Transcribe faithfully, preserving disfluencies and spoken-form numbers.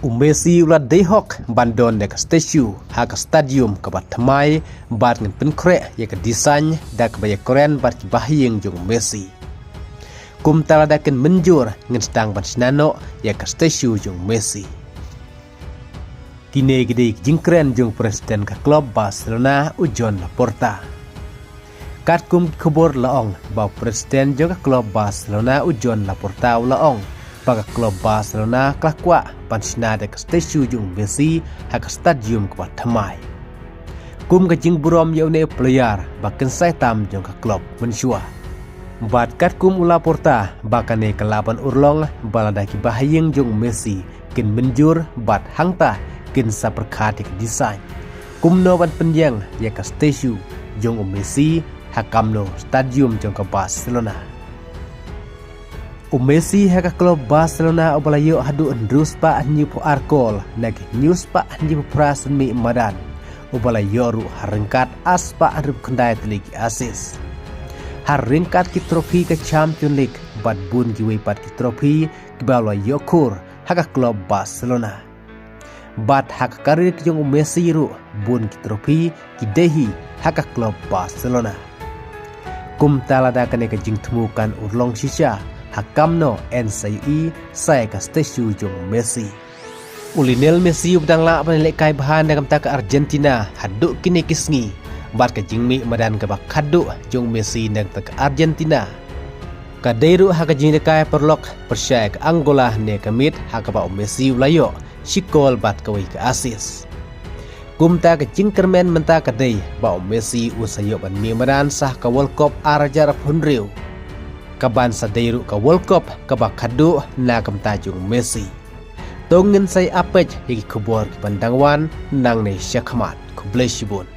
U Messi u la dei hok ban don da ka statue ha ka stadium kaba thymmai bad ngan pynkhreh ïa ka design da kaba ïakren bad ki bahaïing jong u Messi. Kumta lada kin mynjur ngan sdang ban shna noh ïa ka statue jong u Messi. Kine ki dei ki jingkren jong u president ka klub Barcelona u Joan Laporta. Katkum ki khubor la ong ba u president jong ka klub Barcelona u Joan Laporta u la ong ba ka klub Barcelona ka la kwah ban shna da ka statue jong u Messi ha ka stadium kaba thymmai. Kum ka jingburom ïa une u player ba kynsai tam jong ka klub mynshuwa. Bad katkum u Laporta ba kane ka lah ban urlong ba lada ki bahaïing jong u Messi kin mynjur bad hangta kin sa pyrkhat ïa ka design kumno ban pynïeng ïa ka statue jong u Messi ha kamno stadium jong ka Barcelona. U Messi ha ka klub Barcelona uba la ïoh haduh hynriew spah hynñiewphew ar kol na ki hynñiew spah hynñiewphew phra sien mih madan, uba la ïoh ruh ha ryngkat ar spah hynriewphew khyndai tylli ki assist. Ha ryngkat ki trophy ka Champions League bad bun kiwei pat ki trophy kiba u la ïoh khur ha ka klub Barcelona. Bad ha ka career jong u Messi ruh bun ki trophy ki dei hi ha ka klub Barcelona. Kumta lada kane ka jingthmu kan urlong shisha ha kamno yn sa ïohi sa ïa ka statue jong u Messi. U Lionel Messi uba dang lah ban lehkai bha na ka bynta ka Argentina haduh kine ki sngi bad ka jingmih madan kaba khadduh jong u Messi na ka bynta ka Argentina ka dei ruh ha ka jinglehkai paralok pyrshah ïa ka Angola ne ka miet ha kaba u Messi u la ïoh shi kol bad kawei ka assist. Kumta ka jingkyrmen mynta ka dei ba u Messi u sa ïoh ban mih madan sa ha ka World Cup ar hajar arphew hynriew, kaban sa dei ruh ka World Cup kaba khadduh na ka bynta jong u Messi. To ngin sa ïa peit ïa ki khubor kiban dang wan nangne shakhmat. Khublei shibun.